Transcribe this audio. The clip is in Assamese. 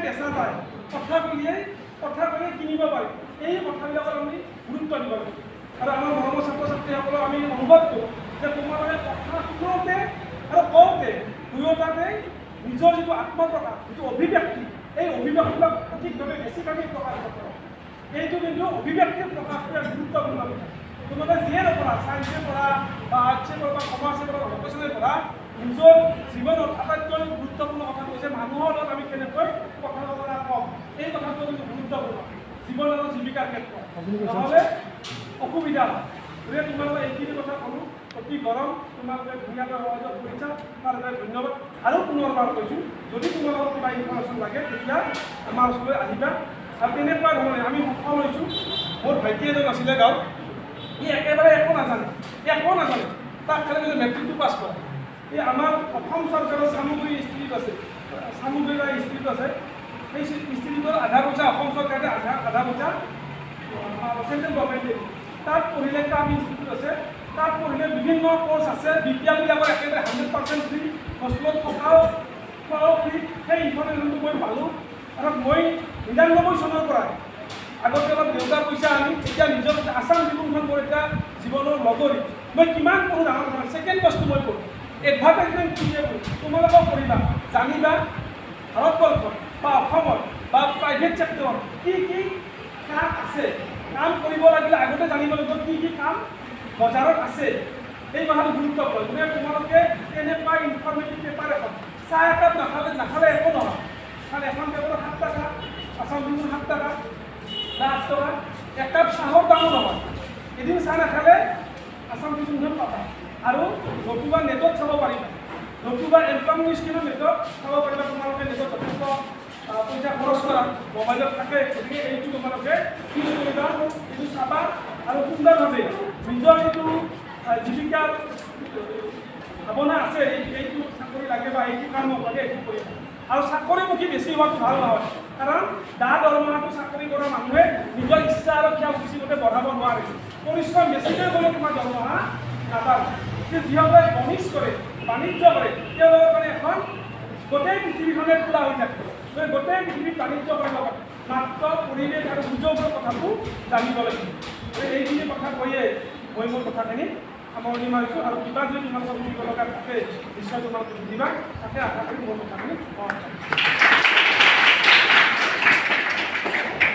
বেচা যায়, কথা ক'লে কিনিব পাৰি। এই কথাবিলাকত আমি গুৰুত্ব দিব লাগিব। আৰু আমাৰ মৰমৰ ছাত্ৰ ছাত্ৰীসকলক আমি অনুভৱ কৰোঁ যে তোমালোকে কথা শুনোতে আৰু কওঁতে দুয়োটাতে নিজৰ যিটো আত্মপ্ৰকাশ, যিটো অভিব্যক্তি, এই অভিব্যক্তিবিলাক সঠিকভাৱে বেছিভাগেই প্ৰকাশ নকৰক। এইটো কিন্তু অভিব্যক্তিৰ প্ৰকাশটো এক গুৰুত্বপূৰ্ণ কথা। তোমালোকে যিয়ে নপঢ়া, ছায়েন্সে পঢ়া বা আৰ্টছে পঢ়া বা কমাৰ্চে পঢ়া বা ভকেশ্যনে পঢ়া, নিজৰ জীৱনত আটাইতকৈ গুৰুত্বপূৰ্ণ কথাটো হৈছে মানুহৰ লগত আমি কেনেকৈ কথা বতৰা কম। এই কথাটো কিন্তু গুৰুত্বপূৰ্ণ জীৱন আৰু জীৱিকাৰ ক্ষেত্ৰত, নহ'লে অসুবিধা হয়। গতিকে তোমালোকে এইখিনি কথা ক'লোঁ। অতি গৰম, তোমালোকে ধুনীয়াকৈ সহযোগ কৰিছা, তাৰ বাবে ধন্যবাদ। আৰু পুনৰবাৰ কৈছোঁ, যদি তোমালোকৰ কিবা ইনফৰ্মেশ্যন লাগে তেতিয়া আমাৰ ওচৰলৈ আহিবা। আৰু তেনেকুৱা ধৰণে আমি সফল হৈছোঁ। মোৰ ভাইটি এজন আছিলে গাঁৱত, সি একেবাৰে একো নাজানে, তাক খালি কিন্তু মেট্ৰিকটো পাছ কৰে। এই আমাৰ অসম চৰকাৰৰ চামগুৰি ইনষ্টিটিউট আছে, চামগুৰি ইনষ্টিটিউট আছে, সেই ইনষ্টিটিউটৰ আধা পইচা অসম চৰকাৰে, আধা পইচা চেণ্ট্ৰেল গভৰ্ণমেণ্টে। তাত পঢ়িলে কাম ইনষ্টিটিউট আছে, তাত পঢ়িলে বিভিন্ন কৰ্চ আছে, বি পি এলবিলাকৰ একেবাৰে 100% ফ্ৰী, হোষ্টেলত থকাও খোৱাও ফ্ৰী। সেই ইনফৰ্মেশ্যনটো মই পালোঁ। আৰু মই 99 চনৰ পৰাই আগতে অলপ দেউতাৰ পইচা আনি এতিয়া নিজৰ আছাম ট্ৰিবিউনখন মোৰ এতিয়া জীৱনৰ লগৰী। মই কিমান পঢ়োঁ ডাঙৰ কথা, ছেকেণ্ড বস্তু মই পঢ়োঁ এডভাৰটাইজমেণ্ট কি পঢ়োঁ। তোমালোকেও পঢ়িবা, জানিবা ভাৰতবৰ্ষত বা অসমত বা প্ৰাইভেট ছেক্টৰত কি কি কাম আছে। কাম কৰিব লাগিলে আগতে জানিব লাগিব কি কি কাম বজাৰত আছে, এই কথাটো গুৰুত্বপূৰ্ণ। গতিকে তোমালোকে তেনেকুৱা ইনফৰ্মেটিভ পেপাৰ এখন, চাহ একাপ নাখালে একো নহয়, কাৰণ এখন পেপাৰত 7 টকা, আছাম ট্ৰিবিউন 7 টকা বা 8 টকা, একাপ চাহৰ দামো নহয়। এদিন চাহ নাখালে আছাম ট্ৰিবিউনখন পাবা। আৰু নতুবা নেটত চাব পাৰিবা, নতুবা এমপ্লয়মেণ্ট স্কিমৰ নেটত চাব পাৰিবা। তোমালোকে নেটত যথেষ্ট পইচা খৰচ কৰা মোবাইলত থাকে, গতিকে এইটো তোমালোকে ইউজ কৰিবা, এইটো চাবা আৰু সুন্দৰভাৱে নিজৰ যিটো জীৱিকাৰ ভাৱনা আছে, এইটো চাকৰি লাগে বা এইটো কাম লাগে, এইটো কৰিবা। আৰু চাকৰিমুখী বেছি হোৱাটো ভাল নহয়, কাৰণ দা দৰমহাটো চাকৰি কৰা মানুহে নিজৰ ইচ্ছা আৰু খেয়াল খুচি মতে বঢ়াব নোৱাৰে। পৰিশ্ৰম বেছিকৈ কৰিলে তোমাৰ দৰমহা নাবাঢ়ে। কিন্তু যিসকলে বণিজ কৰে, বাণিজ্য কৰে, তেওঁলোকৰ কাৰণে এখন গোটেই পৃথিৱীখনে খোলা হৈ থাকে। গোটেই পৃথিৱীত বাণিজ্য কৰিব পাৰে, মাত্ৰ পৰিৱেশ আৰু সুযোগৰ কথাটো জানিব লাগিব। এইখিনি কথা কৈয়ে মই মোৰ কথাখিনি সামৰণি মাৰিছোঁ। আৰু কিবা যদি তোমালোকৰ সুধিব লগা থাকে, নিশ্চয় তোমালোকে সুধিবা, তাকে আশা কৰি মোৰ কথাখিনি সমাপ্ত।